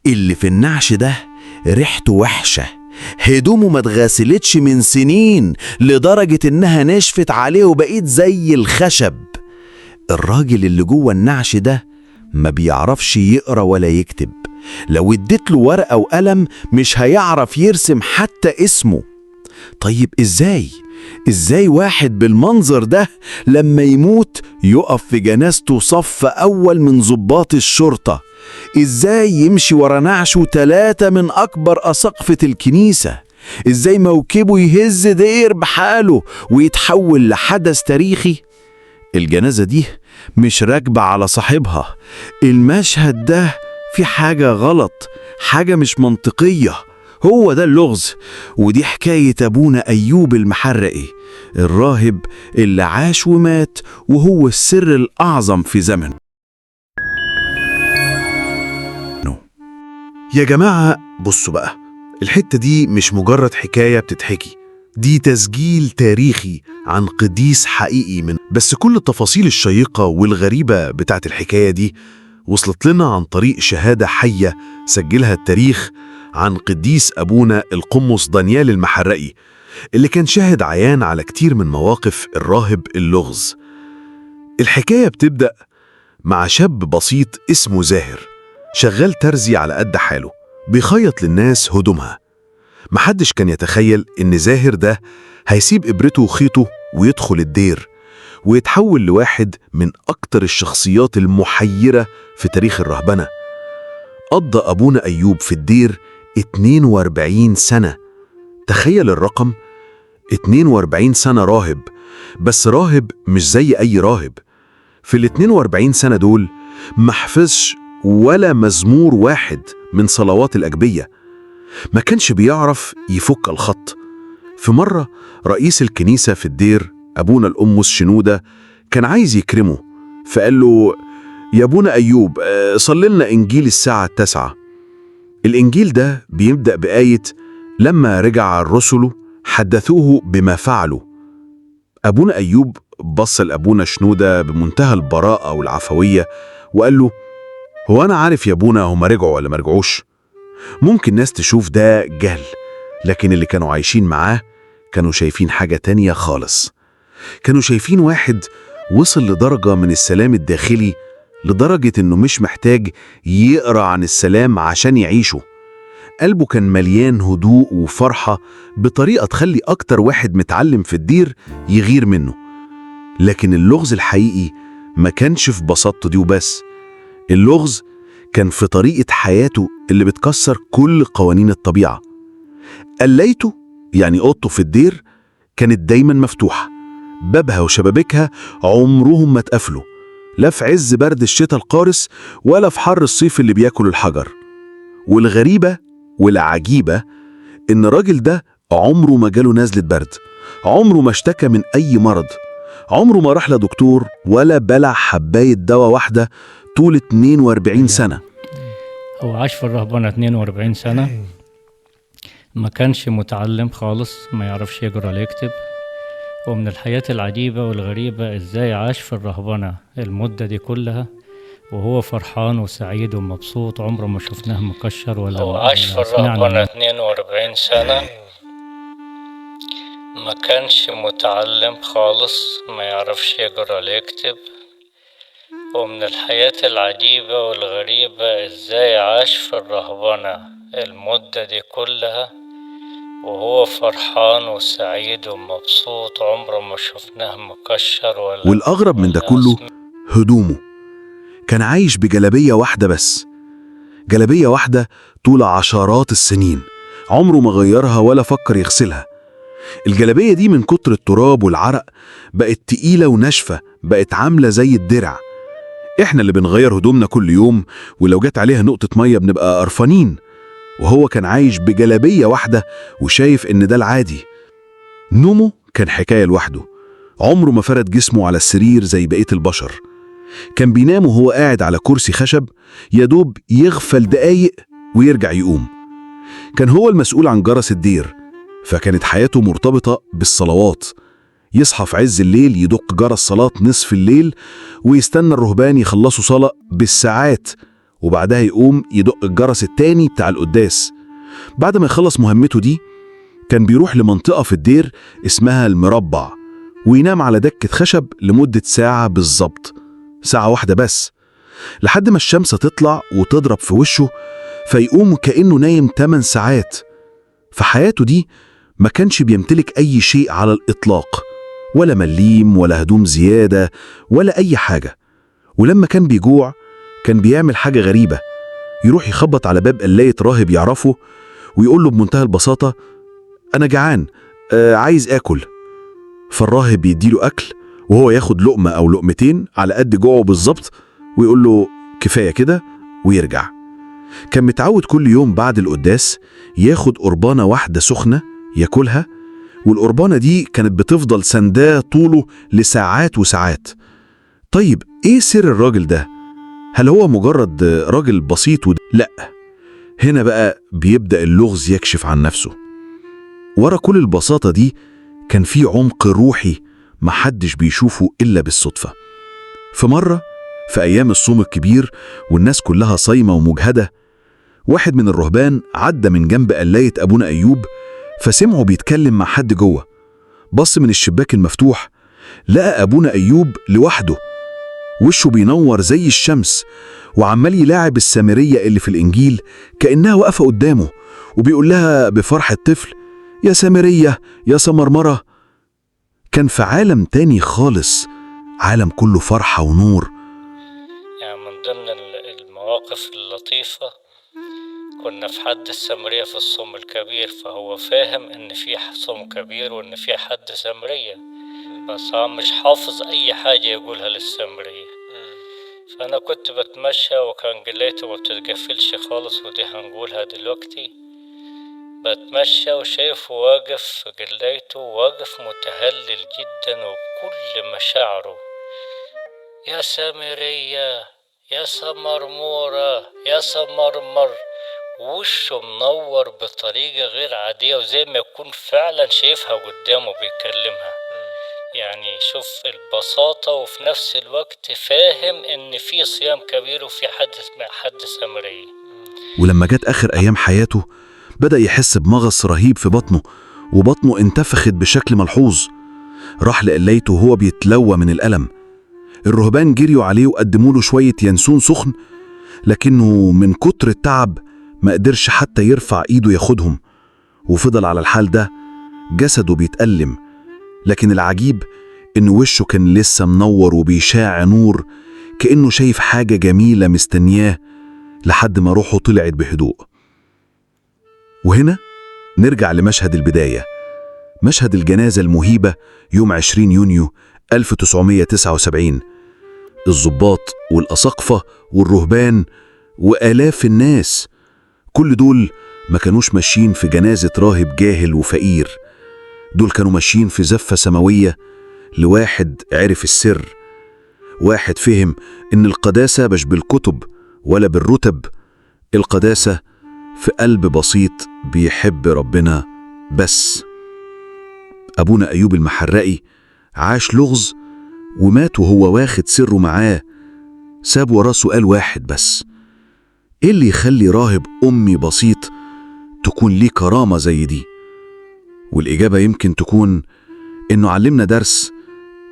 اللي في النعش ده ريحته وحشة، هدومه ما اتغسلتش من سنين لدرجة إنها نشفت عليه وبقيت زي الخشب. الراجل اللي جوه النعش ده ما بيعرفش يقرأ ولا يكتب، لو اديت له ورقة وقلم مش هيعرف يرسم حتى اسمه. طيب ازاي؟ ازاي واحد بالمنظر ده لما يموت يقف في جنازته صف أول من ضباط الشرطة؟ ازاي يمشي ورا نعشه 3 من أكبر أساقفة الكنيسة؟ ازاي موكبه يهز دير بحاله ويتحول لحدث تاريخي؟ الجنازة دي مش راكبة على صاحبها. المشهد ده في حاجة غلط، حاجة مش منطقية. هو ده اللغز، ودي حكاية أبونا أيوب المحرقي، الراهب اللي عاش ومات وهو السر الأعظم في زمنه. يا جماعة بصوا بقى، الحتة دي مش مجرد حكاية بتتحكي، دي تسجيل تاريخي عن قديس حقيقي من بس كل التفاصيل الشيقة والغريبة بتاعت الحكاية دي وصلت لنا عن طريق شهادة حية سجلها التاريخ عن قديس أبونا القمص دانيال المحرقي، اللي كان شاهد عيان على كتير من مواقف الراهب اللغز. الحكاية بتبدأ مع شاب بسيط اسمه زاهر، شغال ترزي على قد حاله، بيخيط للناس هدومها. محدش كان يتخيل إن زاهر ده هيسيب إبرته وخيطه ويدخل الدير ويتحول لواحد من أكتر الشخصيات المحيرة في تاريخ الرهبنة. قضى أبونا أيوب في الدير 42 سنة. تخيل الرقم، 42 سنة راهب، بس راهب مش زي أي راهب. في ال 42 سنة دول ما حفظش ولا مزمور واحد من صلوات الأجبية، ما كانش بيعرف يفك الخط. في مرة رئيس الكنيسة في الدير أبونا القمص شنودة كان عايز يكرمه، فقال له: يا أبونا أيوب، صلي لنا إنجيل الساعة 9. الإنجيل ده بيبدأ بآية: لما رجع الرسل حدثوه بما فعلوا. أبونا أيوب بص لأبونا شنودة بمنتهى البراءة والعفوية وقال له: هو أنا عارف يا أبونا هما رجعوا ولا ما رجعوش؟ ممكن ناس تشوف ده جهل، لكن اللي كانوا عايشين معاه كانوا شايفين حاجة تانية خالص. كانوا شايفين واحد وصل لدرجة من السلام الداخلي لدرجة إنه مش محتاج يقرأ عن السلام عشان يعيشه. قلبه كان مليان هدوء وفرحة بطريقة تخلي أكتر واحد متعلم في الدير يغير منه. لكن اللغز الحقيقي ما كانش في بساطته دي وبس، اللغز كان في طريقة حياته اللي بتكسر كل قوانين الطبيعة. قلايته، يعني أوضته في الدير، كانت دايما مفتوحة، بابها وشبابيكها عمرهم ما اتقفلوا، لا في عز برد الشتاء القارس ولا في حر الصيف اللي بياكل الحجر. والغريبة والعجيبة إن الراجل ده عمره ما جاله نزلة برد، عمره ما اشتكى من أي مرض، عمره ما راح لدكتور ولا بلع حباية دواء واحدة طول 42 سنة. هو عاش في الرهبنة 42 سنة، ما كانش متعلم خالص، ما يعرفش يقرأ ولا يكتب. ومن الحياة العجيبة والغريبة ازاي عاش في الرهبنة المدة دي كلها وهو فرحان وسعيد ومبسوط، عمره ما شفناه مكشر ولا هو عاش في سمعنا الرهبنة 42 سنة، ما كانش متعلم خالص، ما يعرفش يقرأ ولا يكتب. ومن الحياة العجيبة والغريبة ازاي عاش في الرهبنة المدة دي كلها وهو فرحان وسعيد ومبسوط، عمره ما شفناه مكشر ولا والأغرب من ده كله هدومه. كان عايش بجلابية واحدة بس، جلابية واحدة طول عشرات السنين، عمره ما غيرها ولا فكر يغسلها. الجلابية دي من كتر التراب والعرق بقت تقيلة وناشفة، بقت عاملة زي الدرع. احنا اللي بنغير هدومنا كل يوم ولو جت عليها نقطة مية بنبقى قرفانين، وهو كان عايش بجلابية واحدة وشايف إن ده العادي. نومه كان حكاية لوحده، عمره ما فرد جسمه على السرير زي بقية البشر. كان بينام وهو قاعد على كرسي خشب، يدوب يغفل دقايق ويرجع يقوم. كان هو المسؤول عن جرس الدير، فكانت حياته مرتبطة بالصلوات. يصحى في عز الليل يدق جرس صلاة نصف الليل ويستنى الرهبان يخلصوا صلاة بالساعات، وبعدها يقوم يدق الجرس التاني بتاع القداس. بعد ما يخلص مهمته دي كان بيروح لمنطقة في الدير اسمها المربع، وينام على دكة خشب لمدة ساعة بالظبط، ساعة واحدة بس، لحد ما الشمس تطلع وتضرب في وشه، فيقوم كأنه نايم 8 ساعات. في حياته دي ما كانش بيمتلك أي شيء على الإطلاق، ولا مليم ولا هدوم زيادة ولا أي حاجة. ولما كان بيجوع كان بيعمل حاجة غريبة، يروح يخبط على باب قلاية راهب يعرفه ويقول له بمنتهى البساطة: أنا جعان، عايز آكل. فالراهب يديله أكل وهو ياخد لقمة أو لقمتين على قد جوعه بالظبط، ويقول له كفاية كده ويرجع. كان متعود كل يوم بعد القداس ياخد قربانة واحدة سخنة ياكلها، والقربانة دي كانت بتفضل سنداه طوله لساعات وساعات. طيب إيه سر الراجل ده؟ هل هو مجرد راجل بسيط لا، هنا بقى بيبدأ اللغز يكشف عن نفسه. ورا كل البساطة دي كان في عمق روحي محدش بيشوفه إلا بالصدفة. في مرة في أيام الصوم الكبير والناس كلها صايمة ومجهدة، واحد من الرهبان عدى من جنب قلاية أبونا أيوب، فسمعه بيتكلم مع حد جوه. بص من الشباك المفتوح لقى أبونا أيوب لوحده، وشه بينور زي الشمس، وعمال يلاعب السامرية اللي في الإنجيل كأنها واقفة قدامه، وبيقول لها بفرحة طفل: يا سامرية، يا سمرمرة. كان في عالم تاني خالص، عالم كله فرحة ونور. يعني من ضمن المواقف اللطيفة، كنا في حد السامرية في الصوم الكبير، فهو فاهم إن في صوم كبير وإن في حد سامرية، بس هو مش حافظ أي حاجة يقولها للسامرية. فأنا كنت بتمشى وكان جلايته ما بتتقفلش خالص، ودي هنقولها دلوقتي. بتمشى وشايفه واقف في جلايته، واقف متهلل جدا وبكل مشاعره: يا سامرية، يا سمرمورة، يا سمرمر. وشه منور بطريقة غير عادية، وزي ما يكون فعلا شايفها قدامه بيكلمها. يعني شوف البساطة، وفي نفس الوقت فاهم إن في صيام كبير وفي حد سامرية. ولما جت آخر أيام حياته بدأ يحس بمغص رهيب في بطنه، وبطنه انتفخت بشكل ملحوظ. راح لقلايته وهو بيتلوى من الألم. الرهبان جريوا عليه وقدموا له شوية ينسون سخن، لكنه من كتر التعب ما قدرش حتى يرفع ايده ياخدهم، وفضل على الحال ده، جسده بيتألم. لكن العجيب إن وشه كان لسه منور وبيشاع نور، كأنه شايف حاجة جميلة مستنياه، لحد ما روحه طلعت بهدوء. وهنا نرجع لمشهد البداية، مشهد الجنازة المهيبة يوم 20 يونيو 1979. الضباط والأساقفة والرهبان وآلاف الناس، كل دول ما كانوش ماشيين في جنازة راهب جاهل وفقير، دول كانوا ماشيين في زفة سماوية لواحد عرف السر، واحد فهم إن القداسة مش بالكتب ولا بالرتب، القداسة في قلب بسيط بيحب ربنا بس. أبونا أيوب المحرقي عاش لغز ومات وهو واخد سره معاه، ساب وراه سؤال واحد بس: إيه اللي يخلي راهب أمي بسيط تكون ليه كرامة زي دي؟ والإجابة يمكن تكون إنه علمنا درس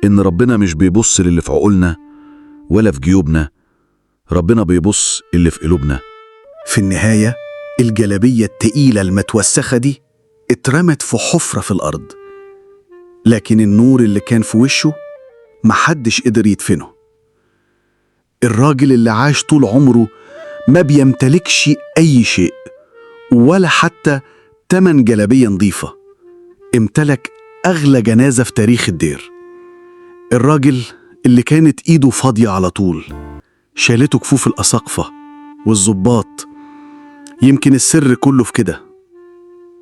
إن ربنا مش بيبص للي في عقولنا ولا في جيوبنا، ربنا بيبص اللي في قلوبنا. في النهاية الجلابية التقيلة المتوسخة دي اترمت في حفرة في الأرض، لكن النور اللي كان في وشه محدش قدر يدفنه. الراجل اللي عاش طول عمره ما بيمتلكش أي شيء ولا حتى تمن جلابية نظيفة، امتلك أغلى جنازة في تاريخ الدير. الراجل اللي كانت إيده فاضية على طول شالته كفوف الأساقفة والظباط. يمكن السر كله في كده،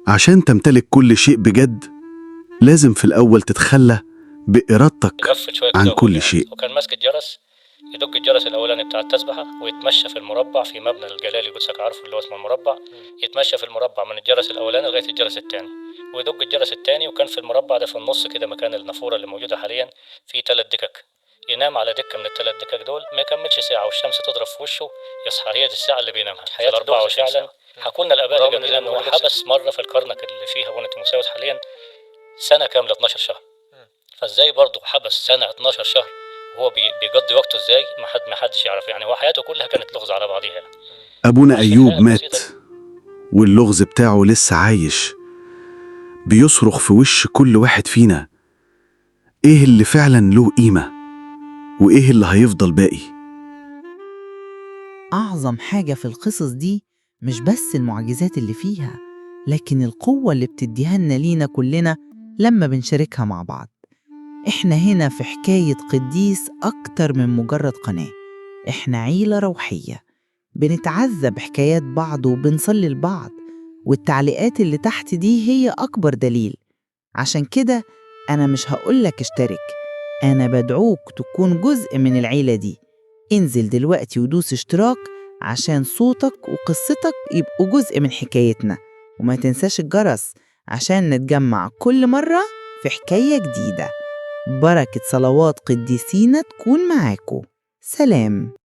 عشان تمتلك كل شيء بجد لازم في الأول تتخلى بإرادتك يقفل شوية عن كده وهو كل قاعد. شيء. وكان ماسك الجرس، يدق الجرس الأولاني بتاع التسبحة ويتمشى في المربع في مبنى الجلالي قدسك عارفه اللي هو اسمه المربع، يتمشى في المربع من الجرس الأولاني لغاية الجرس الثاني ويدق الجرس الثاني. وكان في المربع ده في النص كده مكان النافورة اللي موجودة حاليا في 3 دكك، ينام على دكه من الثلاث دكك دول، ما يكملش ساعه والشمس تضرب في وشه يصحى. هي دي الساعه اللي بينامها في ال 24 ساعه. حكوا لنا الاباء اللي قبلنا ان هو حبس مره في الكرنك اللي فيها بونه تيموساوس حاليا سنه كامله 12 شهر. فازاي برضه حبس سنه 12 شهر وهو بيقضي وقته ازاي؟ ما حدش يعرف. يعني هو حياته كلها كانت لغز على بعضيها. أبونا عشان أيوب الحياة مات البسيطة. واللغز بتاعه لسه عايش، بيصرخ في وش كل واحد فينا: إيه اللي فعلا له قيمة وإيه اللي هيفضل باقي؟ أعظم حاجة في القصص دي مش بس المعجزات اللي فيها، لكن القوة اللي بتديها لنا لينا كلنا لما بنشاركها مع بعض. إحنا هنا في حكاية قديس أكتر من مجرد قناة، إحنا عيلة روحية بنتعذب بحكايات بعض وبنصلي لبعض، والتعليقات اللي تحت دي هي أكبر دليل. عشان كده أنا مش هقولك اشترك، أنا بدعوك تكون جزء من العيلة دي. انزل دلوقتي ودوس اشتراك عشان صوتك وقصتك يبقوا جزء من حكايتنا، وما تنساش الجرس عشان نتجمع كل مرة في حكاية جديدة. بركة صلوات قديسينا تكون معاكم. سلام.